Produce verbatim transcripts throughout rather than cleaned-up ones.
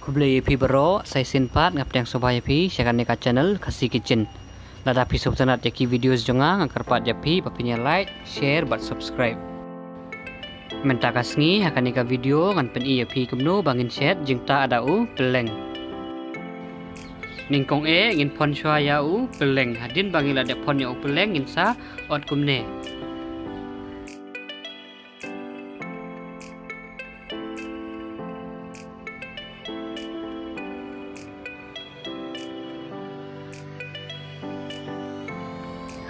Khublei ïa phi baroh, sa shisien pat nga pdiang sngewbha ïa phi sha kane ka channel Khasi Kitchen. Lada phi sngewtynnat ïa ki videos jong nga, nga kyrpad ïa phi ba phin ïa like, share bad subscribe. Mynta ka sngi ha kane ka video ngan pyni ïa phi kumno ba ngin shet jingtah da u pylleng. Nyngkong eh ngin phon shuwa ïa u pylleng. Hadien ba ngi la dep phon ïa u pylleng ngin sa ot kumne.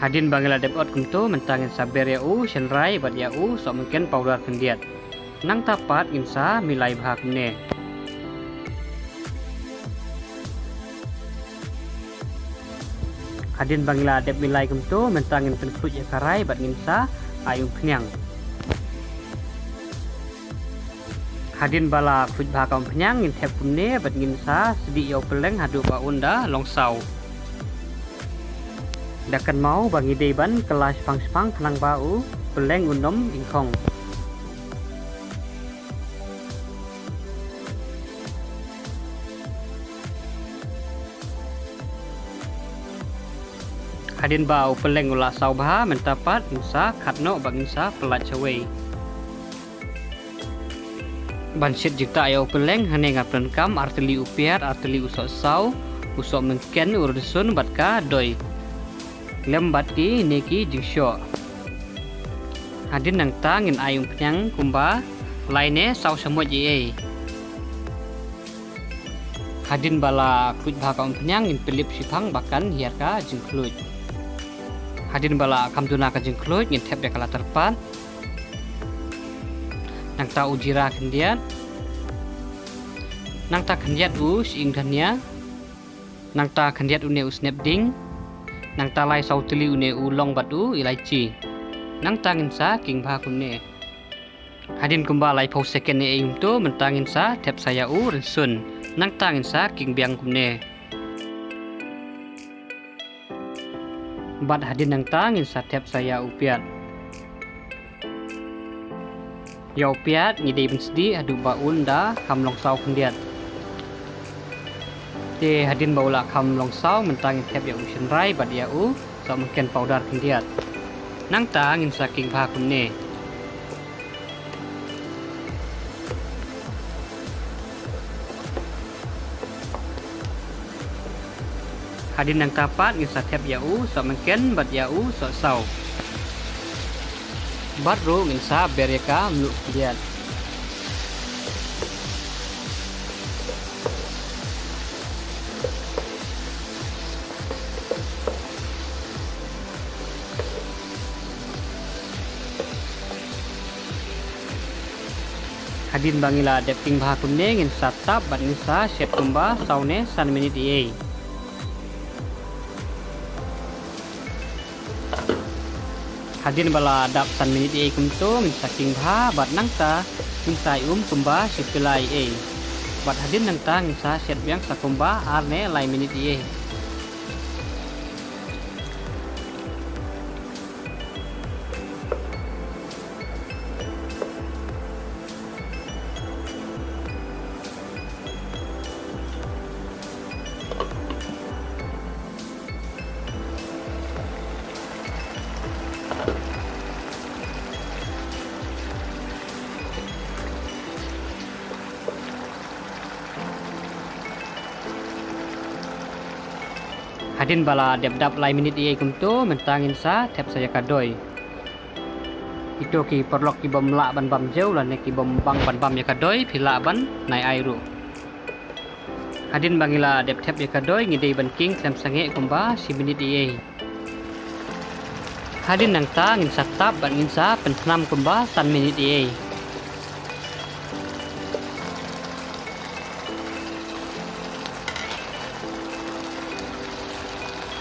Hadien ba ngi la dep ot kumto, mynta ngin sa ber ïa u shynrai bad ïa u sohmynken powder khyndiat. Nangta pat ngin sa milai bha kumne. Hadien ba ngi la dep milai kumto, mynta ngin pynkhuid ïa ka karai bad ngin sa ai umphniang. Hadien ba la khuid bha ka umphniang ngin thep kumne bad ngin sa sdieh ïa u pylleng haduh ba un da long saw. Da kynmaw ba ngi dei ban kylla shipang shipang khnang ba u pylleng un ym ingkhong. Hadien ba u pylleng u la saw bha, mynta pat ngin sa khat noh bad ngin sa pyllait shawei. Ban shet jingtah ïa u pylleng hangne nga pyndonkam ar tylli u piat, ar tylli u sohsaw, u sohmynken, u rynsun bad ka doi. Lem bad kine ki jingshoh. Hadien nangta ngin ai umphniang kumba lai ne saw shamoit ei ei. Hadien ba la khluit bha ka umphniang ngin pynlip shipang ba kan hiar ka jingkhluit. Hadien ba la kham duna ka jingkhluit ngin thep ïa ka la tyrpad. Nangta u jira khyndiat. Nangta khyndiat u shyieng dhania. Nangta khyndiat une u snep ding. Nangta lai saw tylli une u long bad u ilaichi. Nangta ngin sa king bha kumne. Hadien kumba laiphew second ne ei kumto mynta ngin sa thep sa ïa u rynsun. Nangta ngin sa king biang kumne. Bad hadien nangta ngin sa thep sa ïa u piat. Ïa u piat ngi dei ban sdieh haduh ba un da kham long saw khyndiat. Te hadien ba u la kham long saw mynta ngin thep ïa u shynrai bad ïa u sohmynken powder khyndiat. Nangta ngin sa king bha kumne. Hadien nangta pat ngin sa thep ïa u sohmynken bad ïa u sohsaw. Bad ruh ngin sa ber ïa ka mluh khyndiat. Hadien ba ngi la dep king bha kumne ngin sa tap bad ngin sa shet kumba saw ne san minit ei ei. Hadien ba la dap san minit ei ei kumto ngin sa king bha bad nangta ngin sa ïa um kumba shi pela ei ei. Bad hadien nangta ngin sa shet biang sa kumba ar ne lai minit ei ei. Hadien ba la dep dap lai minit ei ei kumto mynta ngin sa thep sa ïa ka doi. Ito ki paralok ki bym lah ban bam jew lane ki bym bang ban bam ïa ka doi phi lah ban nai ai ruh. Hadien ba ngi la dep thep ïa ka doi ngi dei ban king khlem sangeh kumba shi minit ei ei. Hadien nangta ngin sa tap bad ngin sa pynthnam kumba san minit ei ei.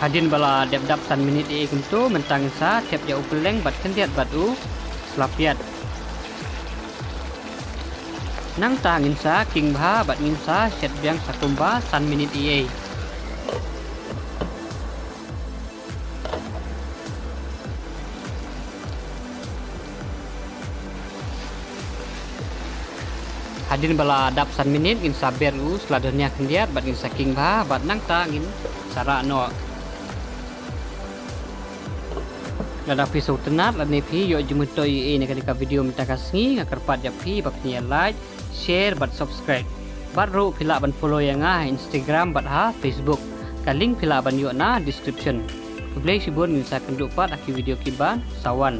Hadien ba la dep dap san minit ei ei kumto mynta ngin sa thep ïa u pylleng bad khyndiat bad u sla piat. Nangta ngin sa king bha bad ngin sa shet biang sa kumba san minit ei ei. Hadien ba la dap san minit ngin sa ber u sla dhonia khyndiat bad ngin sa king bha bad nangta ngin sa rah noh. Lada phi sngewtynnat lane phi ïoh jingmyntoi ei ei na kane ka video mynta ka sngi, nga kyrpad ïa phi ba phin ïa like, share bad subscribe. Bad ruh phi lah ban follow ïa nga ha Instagram bad ha Facebook. Ka link phi lah ban ïoh na description. Khublei shibun, ngin sa kynduh pat ha ki video kiban sa wan.